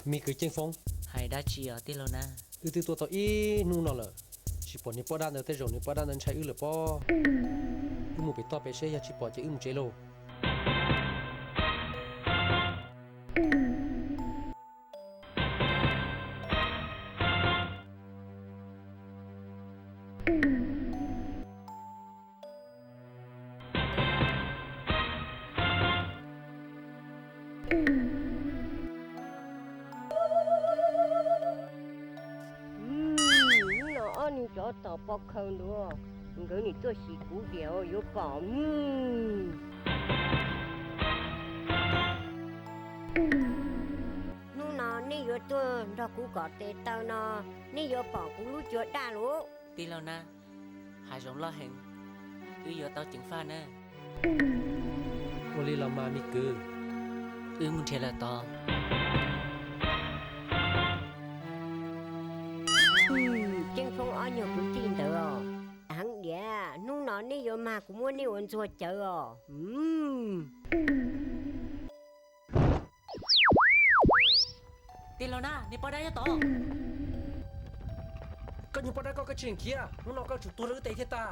Me kwv Ceeb Foob, hais dab tsi os tij laug na? Wb twb tuaj tau ib hnub no lawm, tsis pom niag poj dab ntawd, tej zaum niag poj dab ntawd ntshai wb lawm pob. Wb mus pem toj pem seb, yog tsis pom ces wb mus tsev lauj. Hnub no ob niag tsov tom pov khawv ntua, nkawd nim tuaj sim kuv diam yuav pom. Hnub no nej yuav tuaj nrog kuv kom tes taw no, nej yuav pom kuv lub cua daj lauj. Tij laug na, hav zoov loj heev, wb yuav tau ceev faj na. Ua li los mas me kwv, wb mus nrhiav lawm tod. Ceeb Foob ob nyuag kwv tij ntawd os, heev diam, hnub no nej yuav mag kuv muab nej ua ntxuag cawv os. Tij laug na, niag poj dab nyob tod. Koj niag poj dab koj, koj tsis khiav, hnub no koj tsum tuag rau wb tes thiaj tag.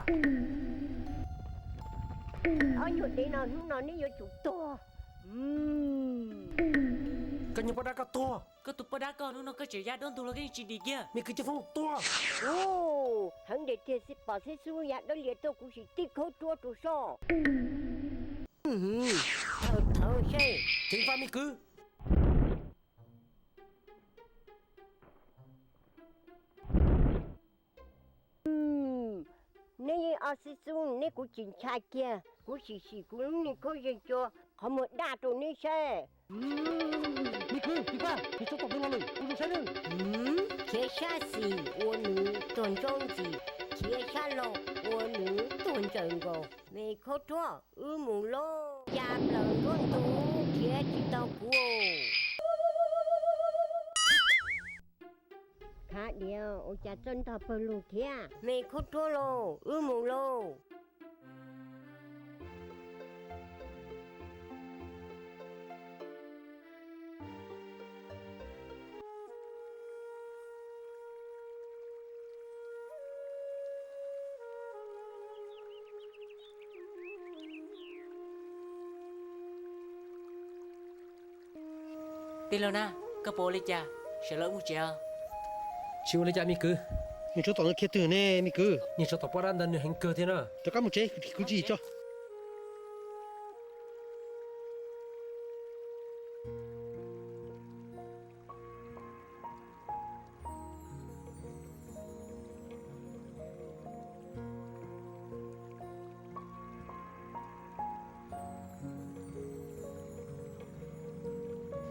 Ob nyuag dev no hnub no neb yuav tsum tuag. Koj niag poj dab koj tuag. Koj tus poj dab koj, hnub no koj tseem ya dab ntug los koj yeej tsis dim kiag. Me kwv Ceeb Foob tuag. Heev tiag tiag, pom xib xub ya dab lias tuaj kuv sim tib khaub ruab rau soj. Thawm thawv seb. Ceev faj me kwv. Neb ob xib xub neb kuv tsis ntshai kiag, kuv sim sim kuv lub niag khaub zig cua qhov muag daj rau neb saib. Me kwv, ceev faj, nws tso tom ntug los lawm, ua zoo saib nawb. Khiav sab xis ua nws tuag ntsoov ntxim, khiav sab laug ua nws tuag ntsaws nkaus. Me khaub ruab, wb mus lauj. Ya plaws nruab ntug, khiav tsis tau kuv. Khav diav, ua cas txawj ntog pawg lug thiab. Me khaub ruab lauj, wb mus lauj. Tij laug na, koj puas ua li cas, sawv los wb mus tsev os. Tsis ua li cas me kwv. Nws tso tom no khiav twg ne me kwv? Niag tso tom poj dab ntawd nws heev kawg thiab na. Rov qab mus tsev, kuv tsis tso.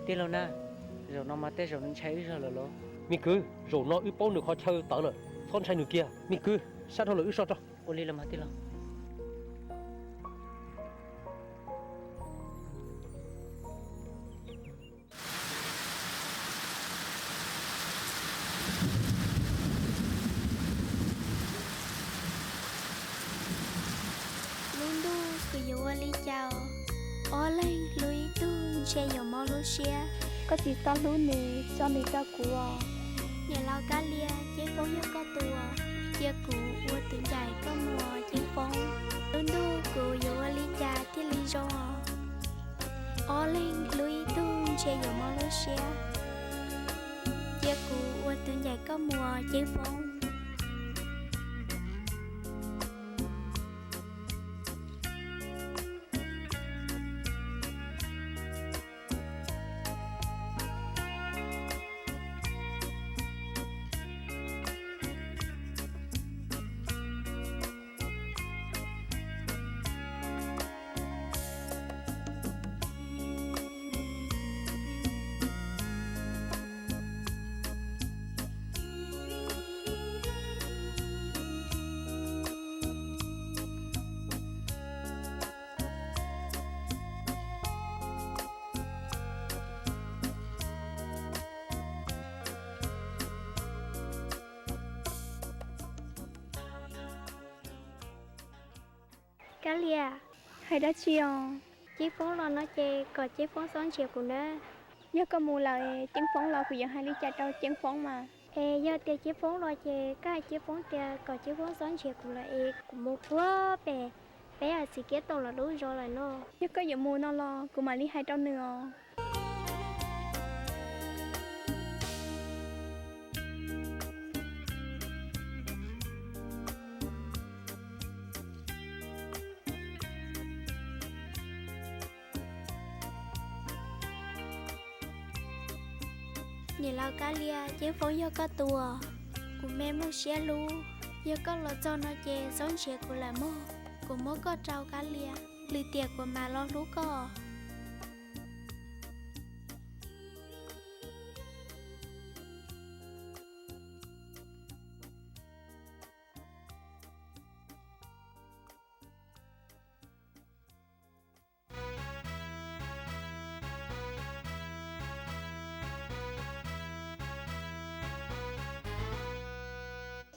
Tij laug na, zaum no mas tej zaum nws ntshai wb zog lawm los. Me kwv, zaum no wb paub nws qhov chaw tawv lawm, txhob ntshai nws kiag. Me kwv, sab dhau lawm wb so tso. Ua li los mas tij laug. Lub ntuj kuv yuav ua li cas os? Ob leeg hlub ib tug ntshe yuav mob lub siab. Koj tsis txhob hlub nws, tso nws rau kuv os. Niam laus Kab Lia, Ceeb Foob yog koj tus, cia kuv ua tus ncaim koj mus Ceeb Foob. Lub ntuj kuv yuav ua li cas thiaj li zoo os? Ob leeg hlub ib tug ntshe yuav mob lub siab. Cia kuv ua tus ncaim koj mus Ceeb Foob. Kab Lia, hais dab tsi os? Ceeb Foob los no ces kom Ceeb Foob txhob ntsia kuv nawb. Yog koj mus lawm, Ceeb Foob los kuv yuav hais li cas rau Ceeb Foob mas? Es yog tias Ceeb Foob los ces koj hais Ceeb Foob tias kom Ceeb Foob txhob nrhiav kuv lawm es kuv mus puag pem peb txiv kiab toom lawv lub zos lawm no. Yog koj yuav mus no los kuv mam li hais rau nws os. Niam laus Kab Lia, Ceeb Foob yog koj tus, kuv me muaj siab hlub. Yog koj los txog no ces txhob nrhiav kuv lawm mog. Kuv muab koj rau Kab Lia, lwm tiam kuv mam los hlub koj.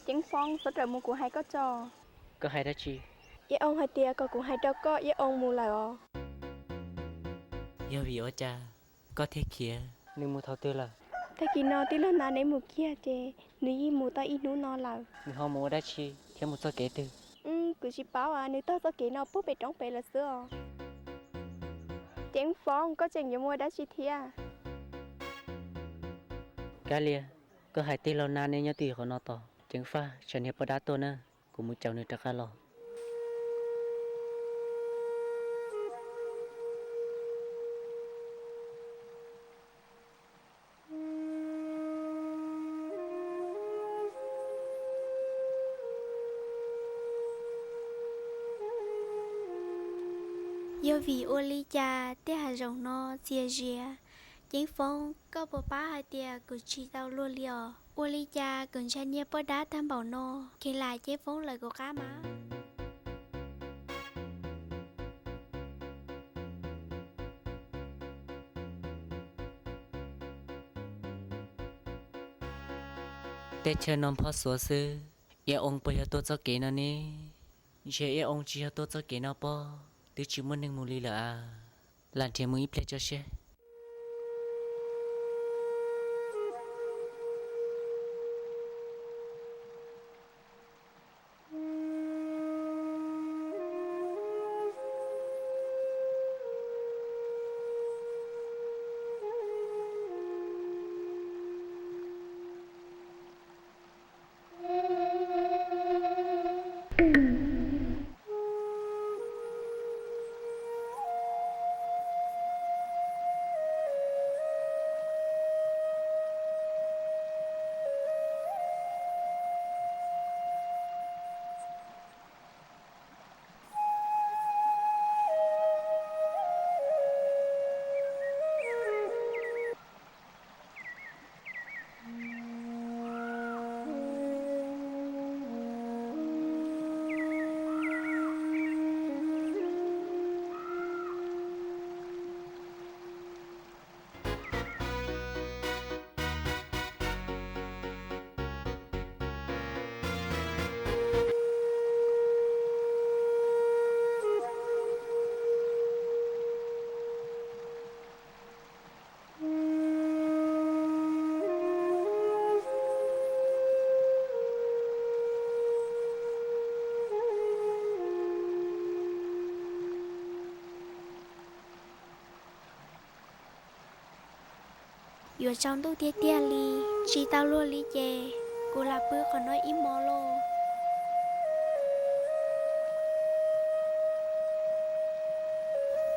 Ceeb Foob, txhob rawm mus, kuv hais koj tso. Koj hais dab tsi? Iab Oos hais tias kom kuv hais rau koj, Iab Oos mus lawm os. Yog vim ua cas koj thiaj khiav? Nws mus thaum twg lawm? Tag kis no tij laug Nas neb mus kiag ces nws yeej mus tau ib hnub no lawm. Nws ho mus ua dab tsi thiab mus txoj kev twg? Kuv tsis paub, nws taug txoj kev no puag pem roob pem lawm xwb os. Ceeb Foob, koj tseem yuav mus ua dab tsi thiab? Kab Lia, koj hais tij laug Nas neb nyob twj ywm qhov no tos, ceev faj tsam niag poj dab tuaj na, kuv mus caum nws rov qab los. Yog vim ua li cas tej hav zoov no txias zias? Ceeb Foob, koj puas paub hais tias kuv tsis tau luag li os? Ua li cas kuv ntshai niag poj dab tag npaum no, kheev lam Ceeb Foob lawv kuv qab mas. Teb chaws no nphob xuav xwb, Iab Oos puas yog tuaj txoj kev no ne? Ntshe Iab Oos tsis yog tuaj txoj kev no pob, twb tsis muaj neeg mus li lawm a. Lam nrhiav mus ib pliag tso seb. Yuav tsaus ntuj tiag tiag li, tsis tau luag li ces kuv lam pw qhov no ib hmo lauj.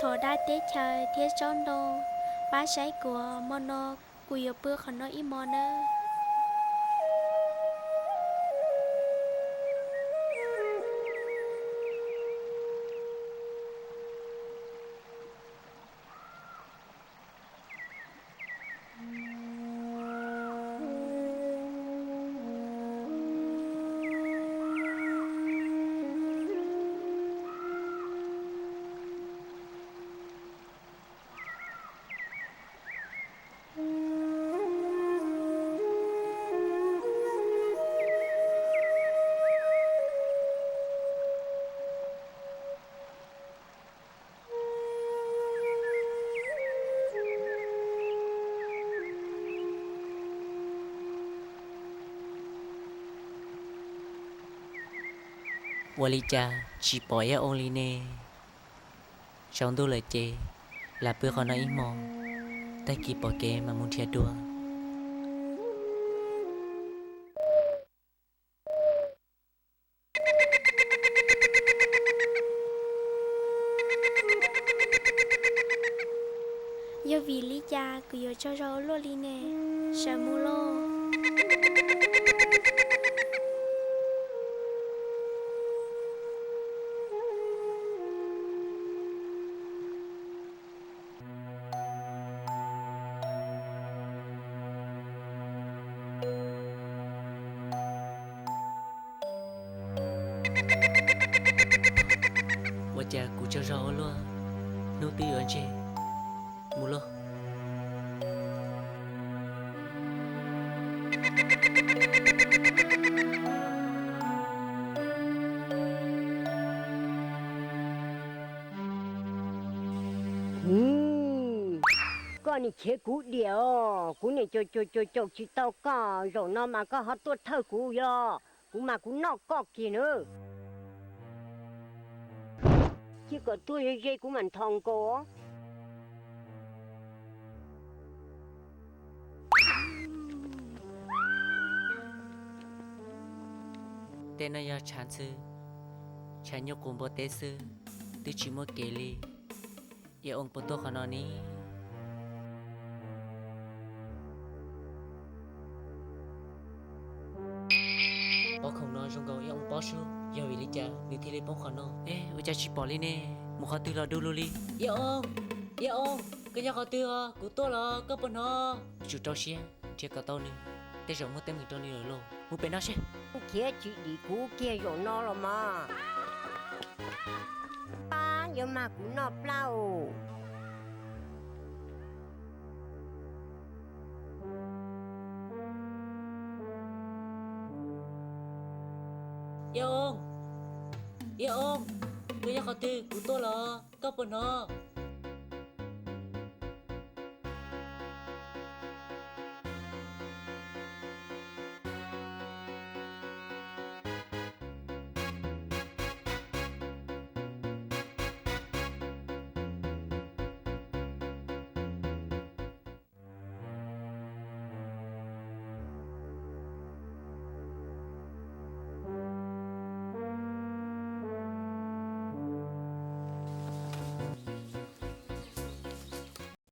Thov dab teb chaws thiab tsob ntoo pab saib kuv, hmo no kuv yuav pw qhov no ib hmo nawb. Ua li cas tsis pom Yaj Oo li ne? Tsaus ntuj lawm ces lam pw qhov no ib hmo, tag kis pom kev mas mus nrhiav dua. Yog vim li cas kuv yuav tsaug zog ua luaj li ne? Sawv mus lauj. Ua cas kuv tsaug zog ua luaj, hnub twb yuav ntseg, mus lauj. Koj nim khiav kuv diam os, kuv nim caum caum caum caum tsis tau koj, zaum no mas koj ho tuaj thawj kuv yog, kuv mas kuv noj koj kiag na. Cia kom tuaj ze ze kuv mam nthos nkaus. Tej no yog tshav ntxhw, tshav nyuj qus npua teb xwb, twb tsis muaj kev li. Yaj Oo puas tuaj qhov no ne? Pob khoom no zoo nkaus Yaj Oo pob sub, yog vim li cas nws thiaj li poob qhov no? Ua cas tsis pom li ne? Mus qhov twg los du lug li. Yaj Oo, Yaj Oo, koj nyob qhov twg os? Kuv tuaj los koj puas hnov? Tsum rau siab nrhiav kom tau nws, tej zaum muaj teeb meem rau nws lawm lauj. Mus pem no seb. Khiav tsis dim kuv kiag zaum no los mas. Pab yuav mag kuv noj plab os. Yaj Oo, Yaj Oo, koj nyob qhov twg? Kuv tuaj los koj puas hnov?